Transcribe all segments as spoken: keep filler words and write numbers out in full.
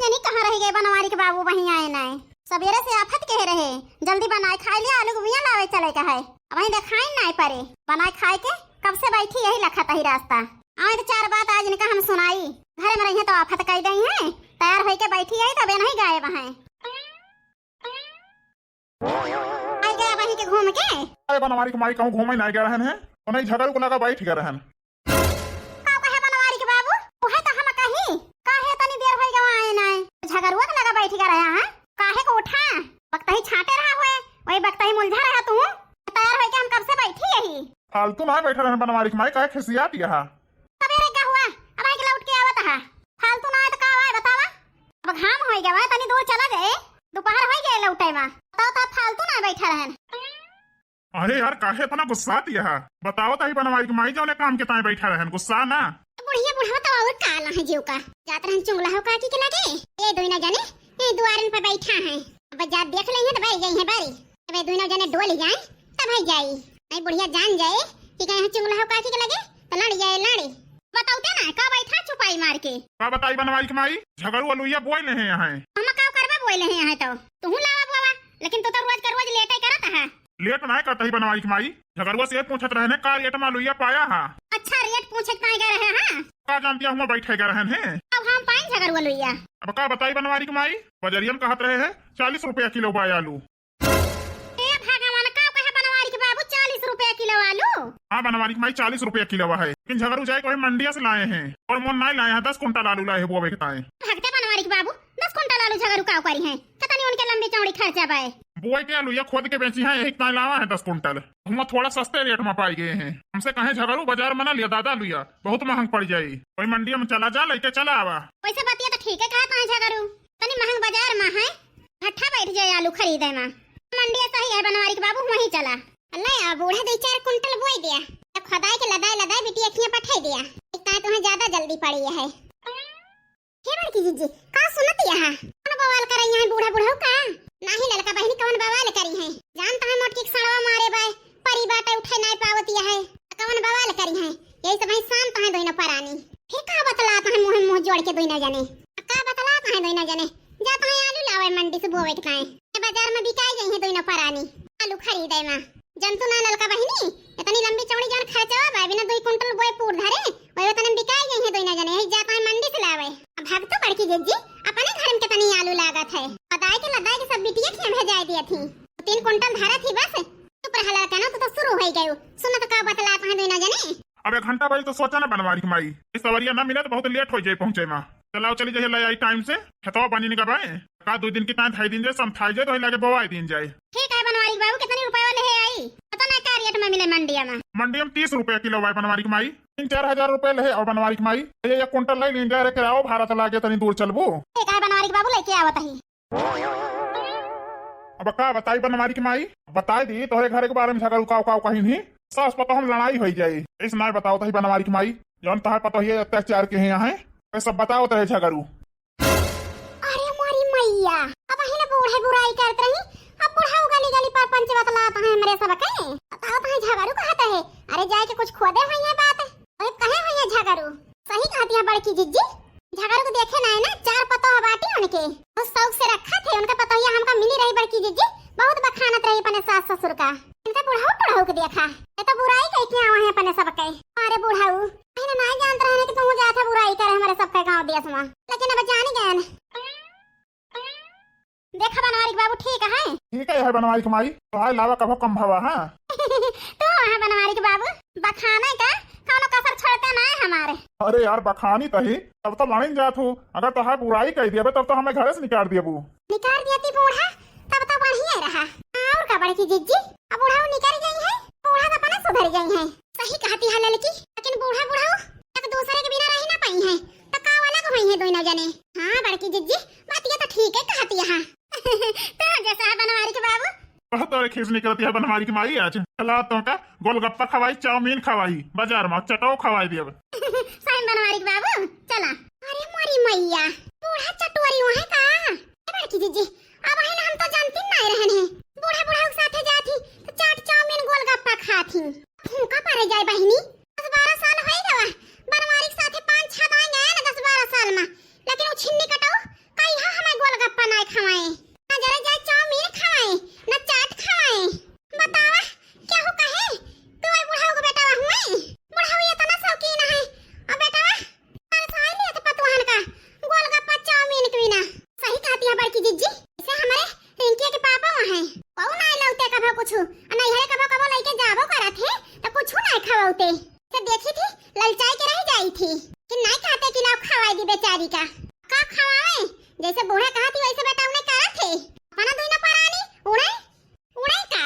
तनी कहाँ रहि गए बनवारी के बाबू, वहीं आए नाय। सबेरे से आफत कहे रहे, जल्दी बनाए खाए लिया, आलू के बिया लावे चले का है। अबहीं देखाइन नाय परे, बनाए खाए के कब से बैठी यही लखत ही रास्ता। आए तो चार बात आज इनका हम सुनाई, घर में रही तो आफत कह गई हैं, तैयार होई के बैठी है तबे नहीं गायब हैं। आई गया वहीं के घूम के। अरे बनवारी के माई कहूँ घूमे नाय गए रहन है, उन्हें झगड़ू को लगा बैठ गए रहन। का कहे बनवारी के बाबू? उहे तो हम कही, काहे तनी देर होई गवा आए नाय? झगरुआ के लगा बैठ गया रहा है, काहे को उठा? वक्त ही छाटे रहा हुए, वही वक्त ही मुलझा रहा तू। तैयार होई के हम कब से बैठी यही। फालतू ना बैठा रहन बनवारी के माई, काहे खिसियात यहा? सबेरे का हुआ, अब आके लौट के आवत हा। फालतू ना है तो का हुआ है बतावा? अब घाम होई गवा, तनी दूर चला जाए, दोपहर होई गए लौटे मा। बताओ तो फालतू ना बैठा रहन। अरे यार, काहे इतना गुस्सात यहा? बताओ तही बनवारी के माई, जौने काम के ताए बैठा रहन, गुस्सा ना। बुढ़िया बुढ़वा तो और काला है जीव का। जात रहन चुंगला हो काकी के लगे, ये दोनों जने ये दुआरन पे बैठा है। अब जा देख लेंगे तो भाई गई है बारी। अब ये दोनों जने डोल जाए तब भाई जाई। नहीं बुढ़िया जान जाए कि कहीं चुंगला हो काकी के लगे तो लड़ जाए लड़ी। बताओ ते ना का बैठा छुपाई मार के। का बताई बनवारी के माई, झगड़ू अलुइया बोए ले हैं यहाँ। हम का करबा बोए ले हैं यहाँ तो तू लावा बोवा, लेकिन तू तो रोज का रोज लेटे करत है। लेट नाय करता ही बनवारी के माई, झगरुआ से पूछत रहने का रेट मा लुइया पाया हा। अच्छा, रेट पूछे के ताई गए रहे, हाँ? का जानती हूँ, बैठे गए रहन है। अब हम पाइन झगरुआ लुइया। अब का बताई बनवारी के माई, बजरिया में कहत रहे है चालीस रुपया किलो बा आलू। ए भगवान, का कहे बनवारी के बाबू, चालीस रुपया किलो आलू? हाँ बनवारी के माई, चालीस रुपया किलो है, लेकिन झगरू जाए के वही मंडिया से लाए हैं और मोन नाय लाए हैं, दस कुंटल आलू लाए हैं बोवे के ताए। भगते बनवारी के बाबू, दस कुंटल आलू झगरू का करी हैं? कतनी उनके लंबी चौड़ी खर्चा बाय। बोए के आलू या खोद के बेची हैं, यही ताई लावा है दस कुंटल। हुआ थोड़ा सस्ते रेट में पाई गए हैं। हमसे कहे झगरू बाजार में ना लिया दादा लुइया, बहुत महंग पड़ जाई। वही मंडिया में चला जा, लेके चला आवा। वैसे बतिया तो ठीक है कहा ताई झगरू, तनी महंग बाजार में है, भट्ठा बैठ जाए आलू खरीदे में। मंडिया सही है बनवारी के बाबू, वहीं चला। ले आ बूढ़ा दो चार कुंटल बोए दिया, तो खोदाई के लदाई लदाई बिटिया खिया पठाई दिया। एक ताई तुम्हें ज्यादा जल्दी पड़ी है। हे बड़की जिज्जी, का सुनत यहाँ? कौन बवाल करई हैं बूढ़ा बुढ़ऊ का? नाही ललका बहिनी कौन बवाल करी हैं? जानत हैं मोटकी के सड़वा मारे बाय, परी बाटे उठे नाय पावत यह है। कौन बवाल करी हैं? यही सब है शांत हैं दोनों परानी। फिर का बतलात हैं मुँह मुँह जोड़ के दोनों जने? का बतलात हैं दोनों जने? जात हैं आलू लावे मंडी से बोवे के ताए। ये बाजार में बिकाई गई हैं दोनों परानी। आलू खरीदे में। जनतू ना ललका बहिनी, इतनी लंबी चौड़ी जान खर्चवा बा, बिना दुई कुंटल बोए पूर धरे, वही तने बिकाई गई है दोनों जने, यही जात है मंडी से लावे। अब भग तो बड़की जिज्जी, अपने घर में कितनी आलू लागत है, पताए के लदाए के सब बिटिया खिया भेजाए दिया थी, तीन कुंटल धरा थी बस। चुप रहा लड़का ना, तू तो शुरू हो गयो, सुनत का बतलात है दोनों जने। अब एक घंटा बजे तो सोचा ना बनवारी की माई, इस सवरिया ना मिले तो बहुत लेट हो जाए पहुँचे में। चलाओ चली जाइए ले आई टाइम से, खेतवा बनी निका बाए। का दो दिन की ताई धाई दिन जाए, समथाई जाए, तो लगे बोवाई दिन जाए। ठीक है बनवारी के बाबू, कितनी रुपए वाले है आई? पता ना का रेट में मिले मंडिया में। मंडिया में तीस रुपया किलो बाए बनवारी की माई, तीन चार हजार रुपया ले है। और बनवारी की माई, ये एक कुंटल ले लीन जाए रे, किराओ भाड़ा तो लागे, तनी दूर चलबू। ठीक है बनवारी के बाबू, लेके आवत ही। अब का बताई बनवारी की माई, बताई दी तोहरे घर के बारे में झगड़ू काव काव कहीं नहीं, सास पतोह में लड़ाई हो जाए, इस ना बताओ तही बनवारी की माई, जौन तहार पतोहिए अत्याचार के हैं यहाँ, ये सब बताओ तहे झगड़ू। अरे मोरी मैया, अब अही ना बूढ़े बुराई करत रही, अब बुढ़ऊ गली गली पर पंच बतलात है हमरे सब के। बताओ तो है झगड़ू कहत है, अरे जाए के कुछ खोदे हुई है बात। अरे कहे हुई है झगड़ू? सही कहती है बड़की जिज्जी, झगड़ू को देखे ना है ना, चार पतोह बाटी उनके, बहुत शौक से रखा थे उनका पतोहिया हमका मिली रही बड़की जिज्जी, बहुत बखानत रही अपने सास ससुर का। इनका बुढ़ऊ टुढ़ऊ के देखा, ये तो बुराई कह के आवा है अपने सबके। अरे बुढ़ऊ, पहले नहीं जानत रहे कि तुम जात है बुराई करे हमारे सबके गांव देश में, लेकिन अब जान गए। देखा बनवारी के बाबू ठीक है। ठीक है, है बनवारी के माई, तोहार लावा कभो कम भवा, हाँ। तू है बनवारी के बाबू, बखाने का कौनो कसर छोड़ते ना है हमारे। अरे यार, बखानी तही, तब तो लड़न जात हूँ, अगर तोहार बुराई कह दिया तब तो हमें घरे से निकाल दिया बू। निकाल दिया थी बूढ़ा, तब तो बढ़िया रहा। और का बड़की जिज्जी, अब बूढ़ा निकल गई है, बूढ़ा तो अपना सुधर गई है। सही कहती है ललकी, लेकिन बूढ़ा बूढ़ा एक दूसरे के बिना रह ना पाई है, तो का अलग हुई है दोनों जने। हाँ बड़की जिज्जी, बात ये तो ठीक है कहती है। तो जैसा है बनवारी के बाबू। बहुत तोरे खीस निकलती है बनवारी की माई आज। चला तो का गोलगप्पा खवाई, चाउमीन खवाई, बाजार में चटो खवाई दियब। सही बनवारी के बाबू, चला। अरे मोरी मैया, बूढ़ा चटोरी हुआ है का? ए बड़की जिज्जी, अब है ना, हम तो जानती नहीं रहन है। बूढ़ा बूढ़ा के साथे जात ही तो चाट चाउमीन गोलगप्पा खात ही। फूका परे जाए बहिनी, दस बारह साल होई गवा। बनवारी के साथे पाँच छह दाई गया ना दस बारह साल में, लेकिन वो छिन्नी कटाऊ कई जैसे बूढ़ा कहत ही वैसे बेटौने करत है। अपना दुइनो परानी उड़े, उड़े का?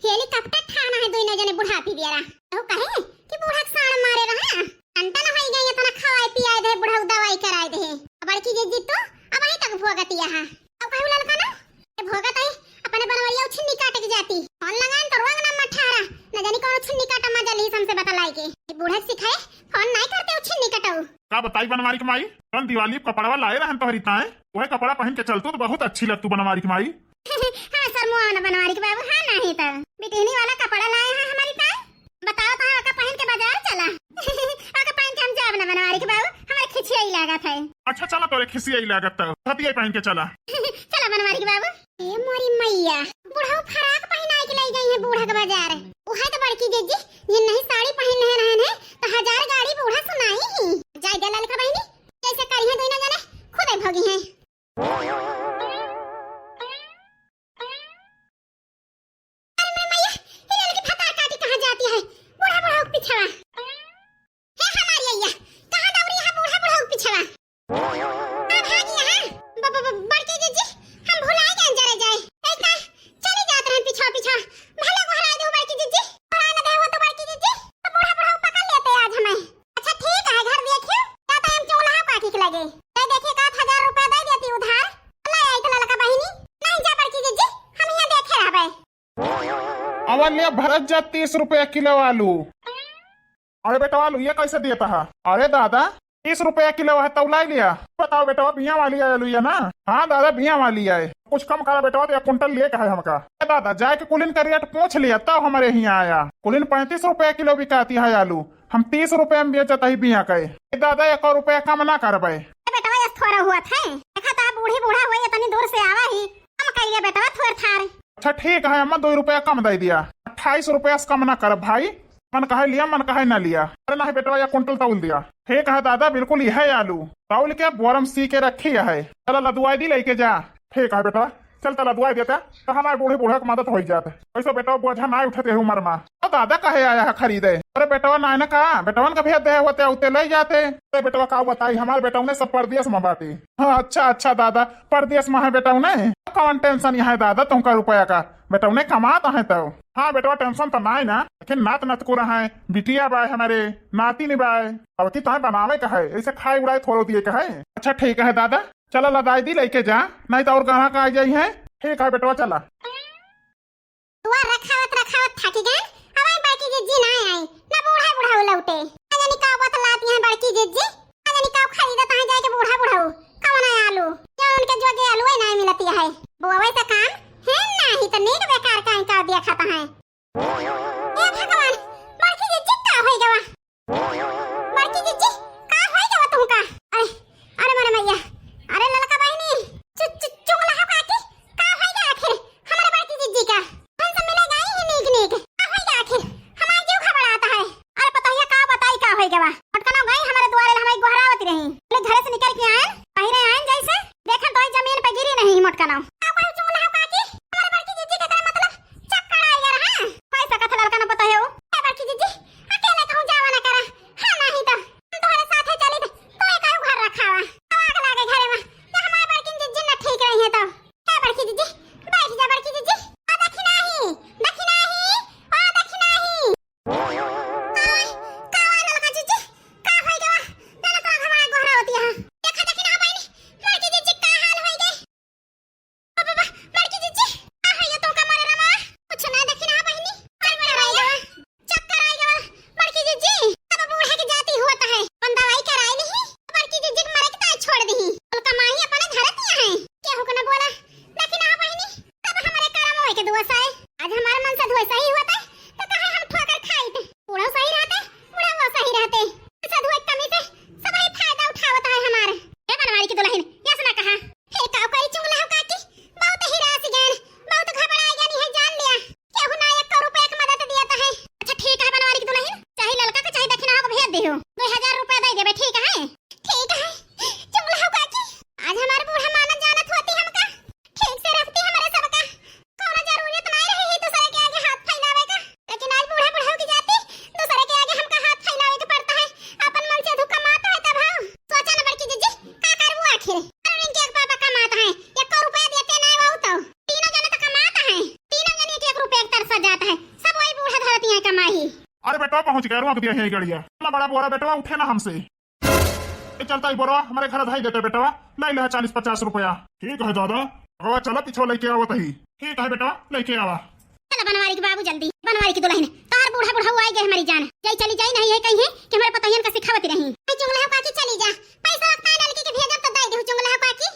हेलीकॉप्टर ठाना है दुइनो जने बुढ़ापी बेरा। कहू कहे कि बूढ़ा के साड़ मारे रहा। अंटा न होई गई, इतना खवाए पियाए दे, बुढ़ऊ दवाई कराए दे। अब बड़की जिज्जी तो अब वहीं तक भोगतिया है। अब कहू ललका ना, ये भोगत है, अपने बनवरिया उछिन्नी काटे के जाती। फोन लगाएन तो रोंग ना मठारा, न जानी कौन उछिन्नी काटा मजा ली हमसे बतलाई के। ये बूढ़ा सिखाए, फोन नहीं करते उछिन्नी कटाऊ। का बताई बनवारी के माई, कल दिवाली पे कपड़वा लाए रहन तोहरी ताए, वह कपड़ा पहन के चलतू तो बहुत अच्छी लगतू बनवारी के माई। हाँ सर, मुआ ना बनवारी के बाबू, हाँ नहीं तो बिटिहनी वाला कपड़ा लाए हैं हमारी ताए। बताओ तो, आका पहन के बाजार चला। आका पहन के हम जाब ना बनवारी के बाबू, हमारे खिसियाई लागत है। अच्छा चला, तोरे खिसियाई लागत तो हतिया पहन के चला। चला बनवारी के बाबू। ए मोरी मैया, बुढ़ऊ फराक पहिनाई के लई गई है बूढ़ा के बाजार। उहे तो बड़की जिज्जी, जिन नहीं साड़ी पहिन ले रहन है, तो हजार गाड़ी बूढ़ा सुनाई ही। जाए दे ललका बहिनी, जैसे करी है दुइनो जने, खुदे भोगी है। अरे मोरी मैया, ये ललकी फतार काटी कहाँ जाती है? बूढ़ा बूढ़ा के पिछवा। हे हमारी अइया, कहाँ दौड़ी है बूढ़ा बूढ़ा के पिछवा? आ भागी यहाँ। ब-, ब-, ब-, बड़की जिज्जी, हम भुलाई गए जरे जाए। ए का, चली जात रहे पीछा पीछा। भले गोहराई दो बड़की जिज्जी। गोहराई न दे हो तो बड़की जिज्जी, तो बूढ़ा बूढ़ा पकड़ लेते आज हमें। अच्छा ठीक है, घर देखियो, या तो हम चोला काकी के लगे। दे देखिए का हजार रुपया दे देती उधार। ले आई तो ललका बहिनी। नहीं जा बड़की जिज्जी, हम यहाँ देखे रहबे। अवा ले भरत जा तीस रुपया किलो आलू। अरे बेटवा, आलू ये कैसे देता है? अरे दादा, तीस रुपया किलो है, तौलाई लिया। बताओ बेटवा, बिया वाली है आलू ये ना? हाँ दादा, बिया वाली है। कुछ कम करा बेटवा, तो एक कुंटल लिए का है हमका। ए दादा, जाए के कुलिन का रेट पूछ लिया, तब हमारे यहाँ आया। कुलिन पैंतीस रुपया किलो बिकाती है आलू, हम तीस रुपया में बेचत है बिया के। ए दादा, एक और रुपया कम ना करबे। ए बेटवा, ये थोड़ा हुआ था। देखा था, बूढ़ी बूढ़ा हुई, इतनी दूर से आवा ही, कम करिए बेटवा, थोड़ थार। अच्छा ठीक है अम्मा, दो रुपया कम दे दिया, अट्ठाईस रुपया से कम ना करब भाई। मन कहे लिया, मन कहे ना लिया। अरे नहीं बेटवा, या कुंटल तौल दिया। ठीक है दादा, बिल्कुल यह आलू तौल के बोरम सी के रखी है। चला लदुआई दी लेके जा। ठीक है बेटवा, चल त लदुआई देता, तो हमारे बूढ़े बूढ़ा के मदद हो जात। कैसे बेटवा बोझा ना उठते है उम्र में। तो दादा कहे आया है खरीदे। अरे बेटवा ना, ना का, बेटवन का भेज दे होते, उते ले जाते। अरे बेटवा का बताई, हमारे बेटवने सब परदेश में बाटे। हाँ, अच्छा, अच्छा दादा, परदेश में है बेटवने। कौन टेंशन यहाँ है दादा तुमका रुपया का, बेटवने कमात है तो। हाँ बेटवा, टेंशन तो ना है ना, लेकिन नात नतकुर है, बिटिया बाय हमारे, नातिन बाय। अब की तो बनावे का है, ऐसे खाए उड़ाए थोड़ो दिए का है। अच्छा ठीक है दादा, चला लदाई दी लेके जा, नहीं तो और ग्राहक आ जाई है। ठीक है बेटवा, चला। दुआर रखावत रखावत थाकी गए, अब आई बड़की जिज्जी ना आई, ना बूढ़ा बूढ़ा लौटे। ना जानी का बतलाती हैं बड़की जिज्जी, ना जानी का खरीदत हैं जाके बूढ़ा बूढ़ा। कौन है आलू? या उनके जोगे आलू ही नहीं मिलती है। बोवे से काम है, नहीं तो नीक बेकार का ही का दिया खाता है। ए भगवान, बड़की जिज्जी का होई गवा? बड़की जिज्जी, का होई गवा तुमका? अरे, अरे मोरे मैया, अरे ललका बहिनी, चु-, चु-, चुगला हो काकी, का होई गवा आखिर हमारे बड़की जिज्जी का? हम सब मिले गई ही नीक नीक, का होई गवा आखिर? हमारे जीव घबराता है। अरे पतोहिया का बताई का होई गवा? पटकना गई हमारे दुआरे हमारी गोहरावती रही, बोले घरे से निकल के आयन, पहिरे आयन जैसे, देखा तो जमीन पे गिरी नहीं मोटकना। का कोई चुगला हो काकी? हमारे बड़की जिज्जी के करे मतलब चक्कर आ गया रहा। होई सकत है ललका ना पतोहियो। ए बड़की जिज्जी, अकेले कहूँ जावा ना करा। हाँ, नहीं तो हम तोहरे साथे चली तो तू एक घर रखावा। अब आग लागे घरे में। तो हमारे बड़की जिज्जी ना ठीक रही है तो। ए बड़की जिज्जी, बैठ जा बड़की जिज्जी। आ दखिनाही, दखिनाही, आ दखिनाही। का, का हुआ ललका जिज्जी? का होई गवा? जाना तो हमारा गोहरावती है। देखा दखिना बहिनी, बड़की जिज्जी का हाल होई गए। अरे बेटवा, पहुँच गया, रोक दिया है गड़िया। ना बड़ा बोरा बेटवा, उठे ना हमसे। ए, चलता ही बोरा, हमरे घर धाई देते बेटवा, ले ले चालीस पचास रुपया। ठीक है दादा, अगवा चला, पीछे लेके आवत ही। ठीक है बेटवा, लेके आवा। चला बनवारी के बाबू, जल्दी बनवारी की दुल्हन, तार बूढ़ा बूढ़ा आई गए हमारी जान। जाई चली जाई, नहीं है कहीं है कि हमारे पतोहियन का सिखावत रही। ए चुंगला काकी, चली जा, पैसा वक्त आए लड़की के भेजब तो दे दे चुंगला काकी।